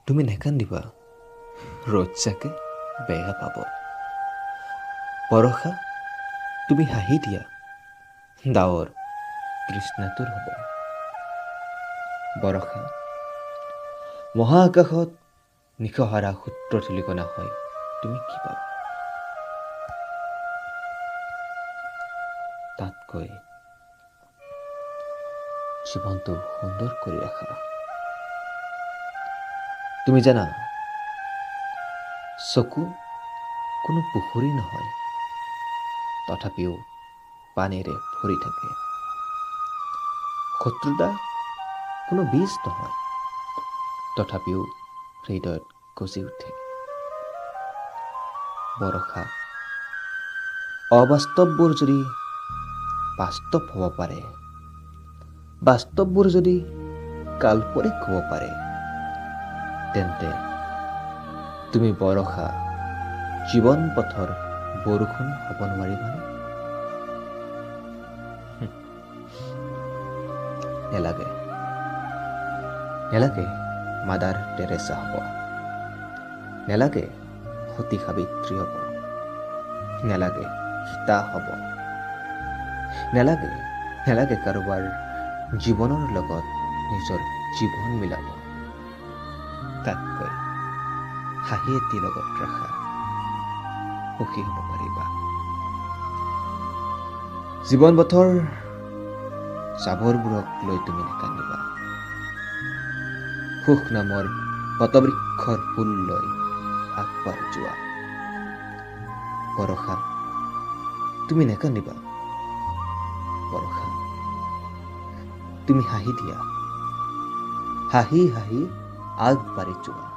তুমি নেকান্দিবা, ৰ'দজাকে বেয়া পাব। বৰষা, তুমি হাঁহি দিয়া, ডাৱৰ তৃষ্ণাতুৰ হ'ব। বৰষা, মহা আকাশত নিশহাৰা সূত্ৰ ধূলিকণা হৈ তুমি কি পাবা? তাতকৈ জীৱনটো সুন্দৰ কৰি ৰাখা। তুমি জানা, চকু কোনো পুখুৰী নহয়, তথাপিও পানীৰে ভৰি থাকে। শত্ৰুতা কোনো বীজ নহয়, তথাপিও হৃদয়ত গজি উঠে। বৰষা, অবাস্তৱবোৰ যদি বাস্তৱ হ'ব পাৰে, বাস্তৱবোৰ যদি কাল্পনিক হ'ব পাৰে, তেন্তে তুমি বৰষা জীৱন পথৰ বৰষুণ হ'ব নোৱাৰিবানে? নেলাগে, নেলাগে মাদাৰ টেৰেছা হ'ব, নেলাগে সতী সাবিত্ৰী হ'ব, নেলাগে সীতা হ'ব, নেলাগে নেলাগে কাৰোবাৰ জীৱনৰ লগত নিজৰ জীৱন মিলাব। তাতকৈ হাঁহি এটি লগত ৰাখা, সুখী হ'ব পাৰিবা। জীৱন পথৰ জাবৰবোৰক লৈ তুমি নেকান্দিবা। সুখ নামৰ বটবৃক্ষৰ ফুল লৈ আগবাঢ়ি যোৱা। বৰষা, তুমি নেকান্দিবা। বৰষা, তুমি হাঁহি দিয়া, হাঁহি হাঁহি আগবাঢ়ি যোৱা।